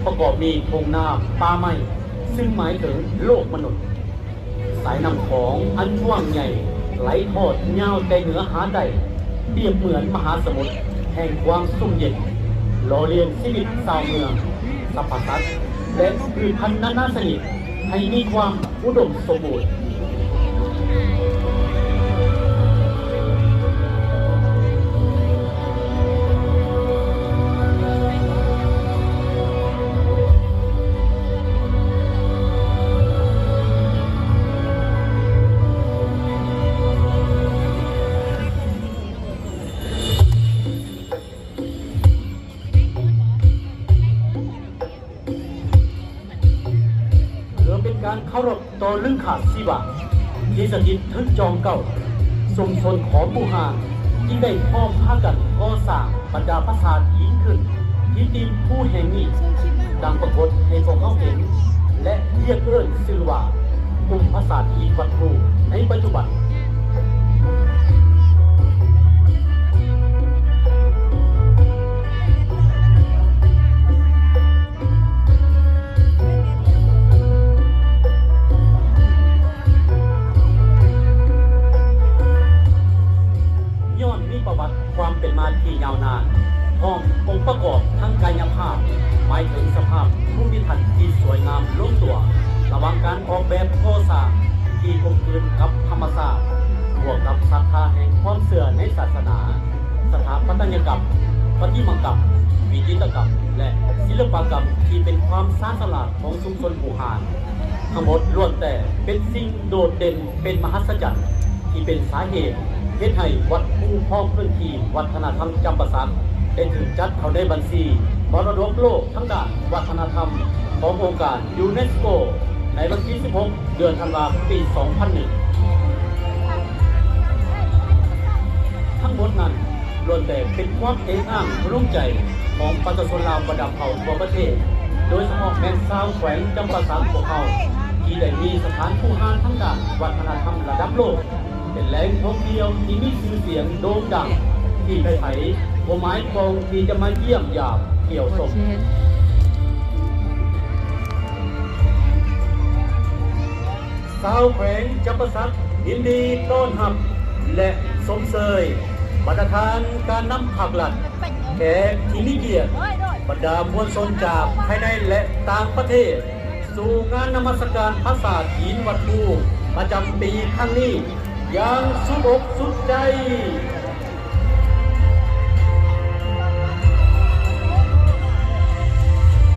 ປະກອບມີທົ່ງນາ, ປ່າໄມ້, ຊຶ່ງໝາຍເຖິງໂລກມະນຸດ. ສາຍນ້ຳຂອງອັນກວ້າງໃຫຍ່ໄຫຼທອດຍາວແຕ່ເໜືອຫາໃຕ້, ປຽບເໝືອນມະຫາສະໝຸດແຫ່ງຄວາມຊຸ່ມເຢັນ, ຫຼໍ່ລ້ຽງຊີວິດຊາວເມືອງ, ສັບພະສັດ ແລະ ພືດພັນນານາຊະນິດໃຫ້ມີຄວາມອຸດົມສົມບູນ. ເພື່ອເປັນການເຄົາລົບຕໍ່ລຶງຄາດສີວະທີ່ສະຖິດເທິງຈອມເກົ້າ, ຊຸມຊົນຂອງບູຮານຈຶ່ງໄດ້ພ້ອມພາກັນກໍ່ສ້າງບັນດາປາສາດຫີນຂຶ້ນທີ່ຕີນພູແຫ່ງນີ້, ດັ່ງປາກົດໃຫ້ພວກເຮົາເຫັນ ແລະ ຮຽກເອີ້ນຊື່ວ່າ ກຸ່ມປາສາດຫີນວັດພູໃນປັດຈຸບັນ. ຍ້ອນມີປະຫວັດຄວາມເປັນມາທີ່ຍາວນານ, ພ້ອມອົງປະກອບທາງກາຍຍະພາບ, ໝາຍເຖິງສະພາບພູມິທັດທີ່ສວຍງາມລົງຕົວ ລະຫວ່າງການອອກແບບກໍ່ສ້າງທີ່ກົມກືນກັບທຳມະຊາດ, ບວກກັບສັດທາແຫ່ງຄວາມເຊື່ອໃນສາສະໜາ, ສະຖາປັດຕະຍະກຳ, ປະຕິມາກຳ, ວິຈິດຕະກຳ ແລະ ສິລະປະກຳທີ່ເປັນຄວາມຊານສະຫຼາດຂອງຊຸມຊົນບູຮານ, ທັງໝົດລ້ວນແຕ່ເປັນສິ່ງໂດດເດັ່ນ ເປັນມະຫັດສະຈັນທີ່ເປັນສາເຫດເຮັດໃຫ້ວັດພູພ້ອມພື້ນທີ່ວັດທະນະທຳຈຳປາສັກ ໄດ້ຖືກຈັດເຂົ້າໃນບັນຊີມໍລະດົກໂລກທາງດ້ານວັດທະນະທຳຂອງອົງການຢູເນສໂກ ໃນວັນທີສິບຫົກ ເດືອນທັນວາ ປີສອງພັນໜຶ່ງ. ທັງໝົດນັ້ນລ້ວນແຕ່ເປັນຄວາມເອກອ້າງພະດຸງໃຈຂອງປະຊາຊົນລາວບັນດາເຜົ່າທົ່ວປະເທດ, ໂດຍສະເພາະແມ່ນຊາວແຂວງຈຳປາສັກພວກເຮົາ ທີ່ໄດ້ມີສະຖານບູຮານທາງດ້ານວັດທະນະທຳລະດັບໂລກ, ເປັນແຫຼ່ງທ່ອງທ່ຽວທີ່ມີຊື່ສຽງໂດ່ງດັງ ທີ່ໃຜໆບໍ່ໝາຍປອງທີ່ຈະມາຢ້ຽມຢາມທ່ຽວຊົມ. ຊາວແຂວງຈຳປາສັກຍິນດີຕ້ອນຮັບ ແລະ ຊົມເຊີຍບັນດາທ່ານການນຳພາກລັດ, ແຂກທີ່ມີກຽດ, ບັນດາມວນຊົນຈາກພາຍໃນ ແລະ ຕ່າງປະເທດ ສູ່ງານນະມັດສະການປາສາດຫີນວັດພູປະຈຳປີຄັ້ງນີ້ຢ່າງສຸດອົກສຸດໃຈ.